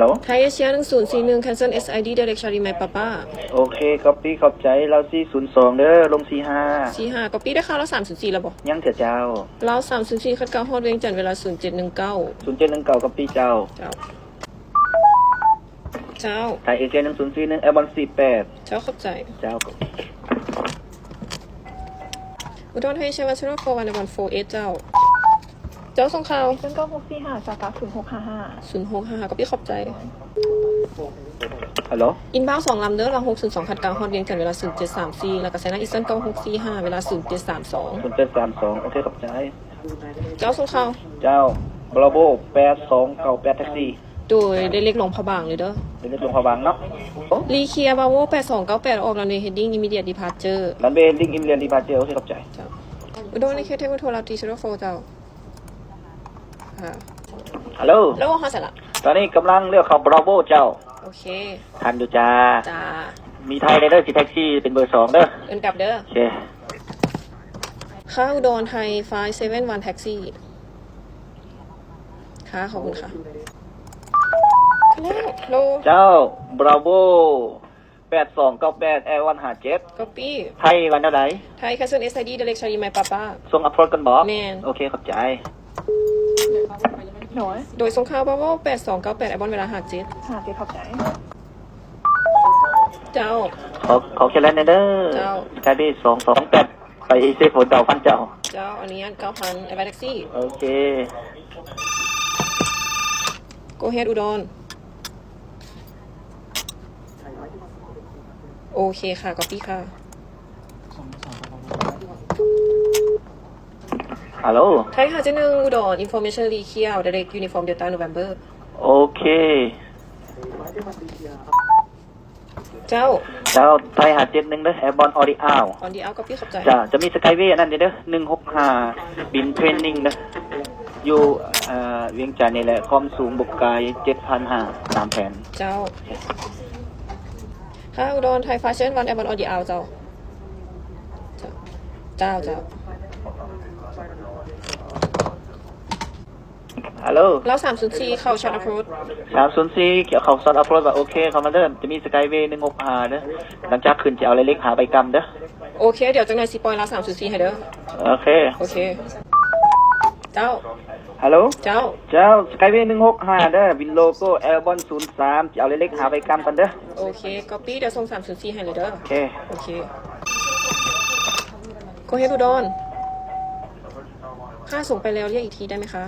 Hello ໄທເອເຊຍ ໜຶ່ງສູນສີ່ໜຶ່ງ cancel SID direct Charlie My Papa ໂອເຄ copy ຂອບໃຈ ລາວສີ່ສູນສອງເດີ ລົງສີ່ຫ້າ ສີ່ຫ້າ copy ໄດ້ຂ່າວລາວສາມສູນສີ່ແລ້ວບໍ່? ຍັງເທື່ອເຈົ້າ ລາວສາມສູນສີ່ ຂັດເກົ້າຮອດວຽງຈັນ ເວລາສູນເຈັດໜຶ່ງເກົ້າ ສູນເຈັດໜຶ່ງເກົ້າ copy ເຈົ້າ ເຈົ້າ ເຈົ້າ ໄທເອເຊຍ ໜຶ່ງສູນສີ່ໜຶ່ງ Airborne ສີ່ແປດ ເຈົ້າ ຂອບໃຈ ເຈົ້າ ອຸດອນ ໄທເອເຊຍ ໜຶ່ງສູນສີ່ໜຶ່ງ Airborne ສີ່ເອັດ ເຈົ້າ ເຈົ້າ ສົ່ງຂ່າວ ເຈັດເກົ້າຫົກສີ່ຫ້າ ສາມສາມສູນຫົກຫ້າຫ້າ ສູນຫົກຫ້າຫ້າ ກະປິຂອບໃຈ Hello Inbound ສອງລຳເດີ ລຳຫົກສູນສອງ ຂັດເກົ້າຮອດວຽງຈັນ ເວລາສູນເຈັດສາມສີ່ ແລ້ວກະ China Eastern ເກົ້າຫົກສີ່ຫ້າ ເວລາສູນເຈັດສາມສອງ ສູນເຈັດສາມສອງ ໂອເຄ ຂອບໃຈ ເຈົ້າ ສົ່ງຂ່າວ ເຈົ້າ Bravo ແປດສອງເກົ້າແປດ taxi ໂດຍ ໄດ້ເລກຫຼວງພະບາງເລີຍເດີ ໄດ້ເລກຫຼວງພະບາງເນາະ Lee Clear Bravo ແປດສອງເກົ້າແປດ ອອກ runway heading immediate departure runway heading immediate departure ໂອເຄ ຂອບໃຈ ເຈົ້າ ອຸດອນ ໄອເຄ ເທກ ໂທລາຕີ zero four ເຈົ້າ Hello ໂລ ຮອດໃສລະ? ຕອນນີ້ກຳລັງລ້ຽວເຂົ້າ Bravo ເຈົ້າ ໂອເຄ ທັນຢູ່ຈ້າ ຈ້າ ມີໄທແດ່ເດີ ຊິແທັກຊີເປັນເບີສອງເດີ ເອີ້ນກັບເດີ ໂອເຄ ຄ່າອຸດອນ ໄທ five seven one taxi ຄ່າ ຂອບຄຸນຄ່າ ໂລ ເຈົ້າ Bravo ແປດສອງເກົ້າແປດ Airborne ຫ້າເຈັດ copy ໄທວ່າແນວໃດ? ໄທ cancel SID direct Charlie My Papa ສົ່ງ approach ກ່ອນບໍ? ແມ່ນ ໂອເຄ ຂອບໃຈ ໂດຍ ໂດຍ ສົ່ງຂ່າວ Bravo ແປດສອງເກົ້າແປດ Airborne ເວລາຫ້າເຈັດ ຫ້າເຈັດ ຂອບໃຈ ເຈົ້າ ຂໍ ຂໍ clearance ແດ່ເດີ ເຈົ້າ Skyway ສອງສອງແປດ ໄປເຊໂປນເກົ້າພັນເຈົ້າ ເຈົ້າ ອະນຸຍາດເກົ້າພັນ Airborne taxi ໂອເຄ Go ahead ອຸດອນ ໂອເຄຄ່ະ copy ຄ່ະ Hello ໄທຫ້າເຈັດໜຶ່ງ ອຸດອນ information Lee Clear direct uniform Delta November ໂອເຄ ເຈົ້າ ເຈົ້າ ໄທຫ້າເຈັດໜຶ່ງເດີ Airborne on the out on the out copy ຂອບໃຈ ເຈົ້າ ຈະມີ Skyway ອັນນັ້ນເດີ ໜຶ່ງຫົກຫ້າ ບິນ training ເດີ ຢູ່ ເອີ ວຽງຈັນນີ້ແຫຼະ ຄວາມສູງບໍ່ກາຍເຈັດພັນຫ້າ ຕາມແຜນ ເຈົ້າ ຮາວ ອຸດອນ ໄທ five seven one Airborne on the out ເຈົ້າ ເຈົ້າ ເຈົ້າ ເຈົ້າ Hello ລາວສາມສູນສີ່ ເຂົ້າ short approach ສາມສູນສີ່ ເຂົ້າ short approach ວ່າ ໂອເຄ ຄອມມານເດີ ຈະມີ Skyway ໜຶ່ງຫົກຫ້າເດີ ຫຼັງຈາກຂຶ້ນຈະເອົາລາຍເລັກຫາໃບກຳເດີ ໂອເຄ ດຽວຈັກໜ່ອຍຊິປ່ອຍລາວສາມສູນສີ່ໃຫ້ເດີ ໂອເຄ ໂອເຄ ເຈົ້າ Hello ເຈົ້າ ເຈົ້າ Skyway ໜຶ່ງຫົກຫ້າເດີ ບິນ Logo Airborne ສູນສາມ ຈະເອົາລາຍເລັກຫາໃບກຳກ່ອນເດີ ໂອເຄ copy ດຽວສົ່ງສາມສູນສີ່ໃຫ້ເລີຍເດີ ໂອເຄ ໂອເຄ Go ahead ອຸດອນ ຄ່າ ສົ່ງໄປແລ້ວ ລຽກອີກທີໄດ້ໄໝຄະ?